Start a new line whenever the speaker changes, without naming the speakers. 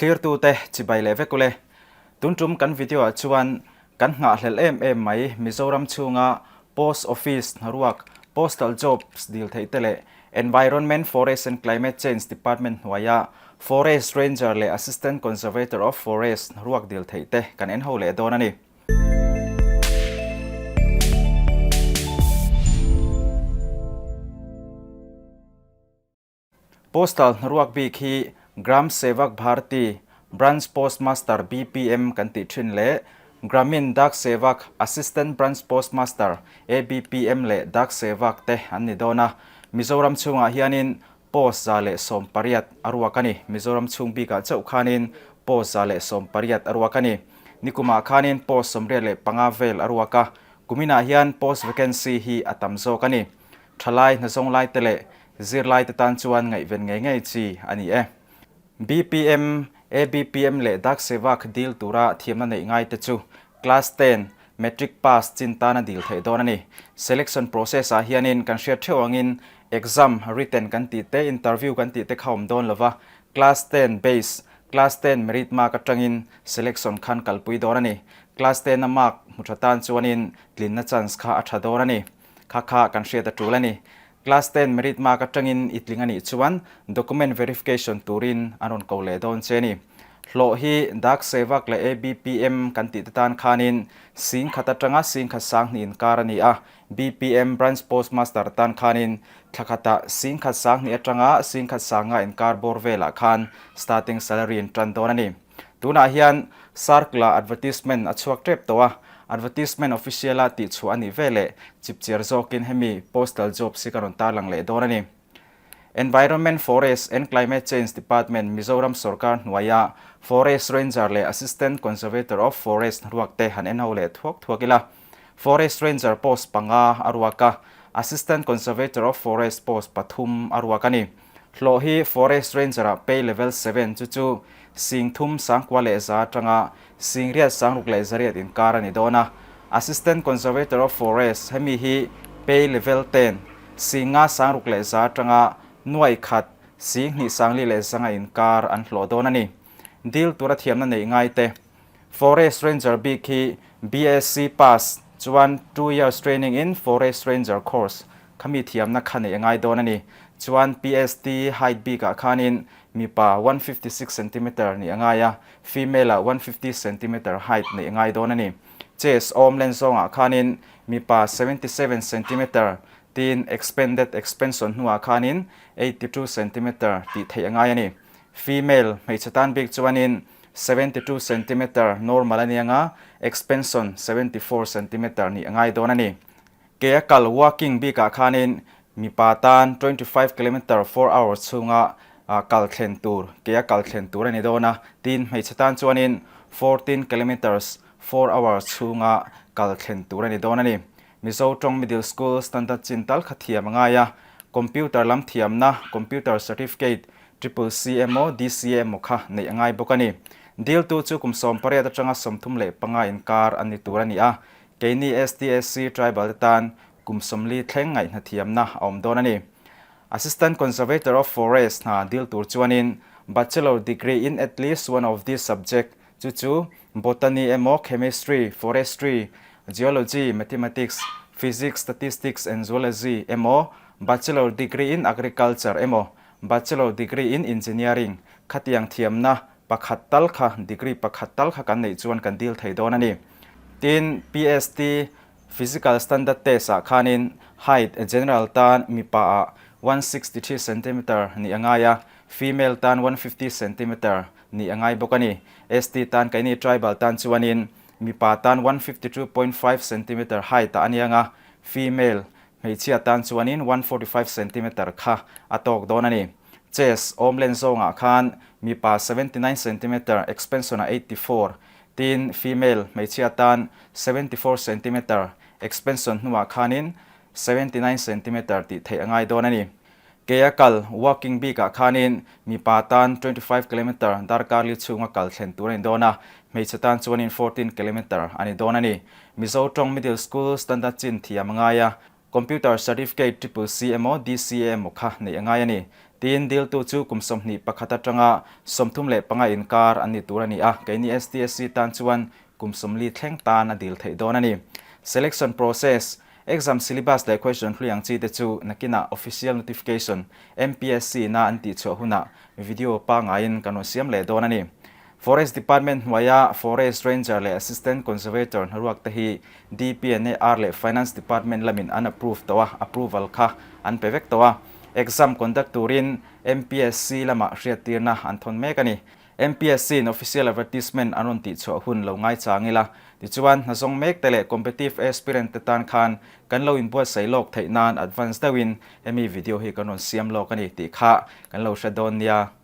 Thlirtute chibai leh vek ule. Tun tum kan video ah chuan kan nghahhlelh em em mai Mizoram chhunga Post Office hnaruak Postal Jobs dil theih te leh Environment, Forest and Climate Change Department hnuaia Forest Ranger leh Assistant Conservator of Forest hnaruak dil theih te kan en ho leh dawn a ni. Postal hnaruak bik hi Gram Sevak Bharti, Branch Postmaster, BPM, kan tih thin leh Gramin Dak Sevak, Assistant Branch Postmaster, ABPM, leh Dak Sevak te an ni dawn a. Mizoram chhungah hianin post 118 a ruak a ni. Mizoram chhung bikah chauh khanin post 118 a ruak a ni. Nikumah khanin post 85 vel a ruak a. Kuminah hian post vacancy hi a tam zawk a ni. Thalai hnazawng laite leh zirlaite tan chuan ngaihven ngei ngei chi a ni e. BPM, ABPM leh Dak Sevak dil tura thiamna neih ngaite chu Class ten, Matric pass chin tana dil theih dawn a ni. Selection process ah hianin kan hriat theuh angin exam, written kan tih te, interview kan tih te kha awm dawn lova, Class ten base, Class ten merit mark atangin selection khan kalpui dawn a ni. Class ten a mark hmu tha tan chuanin tlinna chance kha a tha dawn a ni. Kha kha kan hriat a tul a ni. Class ten merit mark atangin i tling a nih chuan document verification turin an rawn ko leh dawn che a ni. Hlawh hi Dak Sevak leh ABPM kan tih te tan khanin 10,000 atanga 10,000 sanghnih inkar a ni a, BPM, Branch Post Master, tan khanin thla khatah 10,000 sanghnih atanga 10,000 sanga inkar bawr velah khan starting salary in tan dawn a ni. Tunah hian Circle-ah advertisement a chhuak tep tawh a, advertisement official-a tihchhuah a nih veleh chipchiar zawkin hemi postal jobs hi ka rawn tarlang leh dawn a ni. Environment, Forest and Climate Change Department, Mizoram sorkar hnuaia Forest Ranger leh Assistant Conservator of Forest ruakte han en ho leh thuak thuak ila. Forest Ranger post panga a ruak a, Assistant Conservator of Forest post pathum a ruak a ni. Hlawh hi Forest Ranger-ah pay level seven chu chu 3000 100 atanga 8600 600 inkar a ni dawn a. Assistant Conservator of Forest hemi hi pay level ten 5600 atanga 1000 2500 inkar an hlawh dawn a ni. Dil tura thiamna neih ngai te Forest Ranger bik hi BSc pass chuan two years training in Forest Ranger course khami thiamna kha neih a ngai dawn a ni. Chuan PST height bikah khanin mipa 156 centimeter nih a ngai a, female ah 150 centimeter height neih a ngai dawn a ni. Chest awm len zawngah khanin mipa 77 centimeter tin expanded expansion hnuah khanin 82 centimeter tih theih a ngai a ni. Female hmeichhe tan bik chuanin 72 centimeter normal a ni anga, expansion 74 centimeter nih a ngai dawn a ni. Ke a kal walking bikah khanin mipa tan 25 kilometer 4 hours chhunga kal thlen tur, ke a kal thlen tur a ni dawn a, tin hmeichhe tan chuanin 14 kilometers 4 hours chhunga kal thlen tur a ni dawn a ni. Mizo tawng Middle School standard chin tal kha thiam a ngai a, computer lam thiamna, computer certificate, Triple C emaw DCA emaw kha neih a ngai bawk a ni. Diltu chu kum 18 atanga 35 inkar an ni tur a ni a, keini STSC Tribal te tan kum 40 thleng ngaihna thiamna a awm dawn a ni. Assistant Conservator of Forest hna dil tur chuanin Bachelor degree in at least one of these subject chu chu Botany emaw Chemistry, Forestry, Geology, Mathematics, Physics, Statistics and Zoology emaw Bachelor degree in Agriculture emaw Bachelor degree in Engineering, khatiang thiamna pakhat tal kha, degree pakhat tal kha kan neih chuan kan dil thei dawn a ni. Tin, PST, Physical Standard Test ah khanin height general tan mipa ah 163 centimeter nih a ngai a, female tan 150 centimeter nih a ngai bawk a ni. ST tan keini tribal tan chuanin mipa tan 152.5 centimeter height ah a ni ang a, female Hmeichhia tan chuanin 145 centimeter kha a tawk dawn a ni. Chest awm len zawngah khan mipa 79 centimeter, expansion-ah 84, tin female hmeichhia tan 74 centimeter, expansion hnuah khanin 79 centimeter tih theih a ngai dawn a ni. Kea kal, walking, bikah khanin mipa tan 25 kilometer darkar li chhunga kal thlen tur a ni dawn a, hmeichhe tan chuanin 14 kilometer a ni dawn a ni. Mizo tawng Middle School standard chin thiam a ngai a, Computer Certificate Triple C emaw DCA emaw kha neih a ngai a ni. Tin, diltu chu kum 21 atanga 35 inkar an ni tur a ni a, keini STSC tan chuan kum 40 thleng tan a dil theih dawn a ni. Selection process, Exam syllabus leh question hlui ang chi te chu nakinah official notification MPSC na an tih chhuah hunah video pangaiin kan rawn siam leh dawn a ni. Forest Department hnuaia Forest Ranger leh Assistant Conservator hnaruak te hi DPNAR leh Finance Department lamin an approve tawh a, approval kha an pe vek tawh a. Exam conduct turin MPSC lamah hriattirna an thawn mek a ni. MPSC in official advertisement an rawn tihchhuah hun lo ngaichang ila, tichuan hnazawng mek te leh competitive aspirant te tan khan kan lo inbuatsaih lawk theih nan advance deuhin hemi video hi kan rawn siam lawk a ni tih kha kan lo hre dawn nia.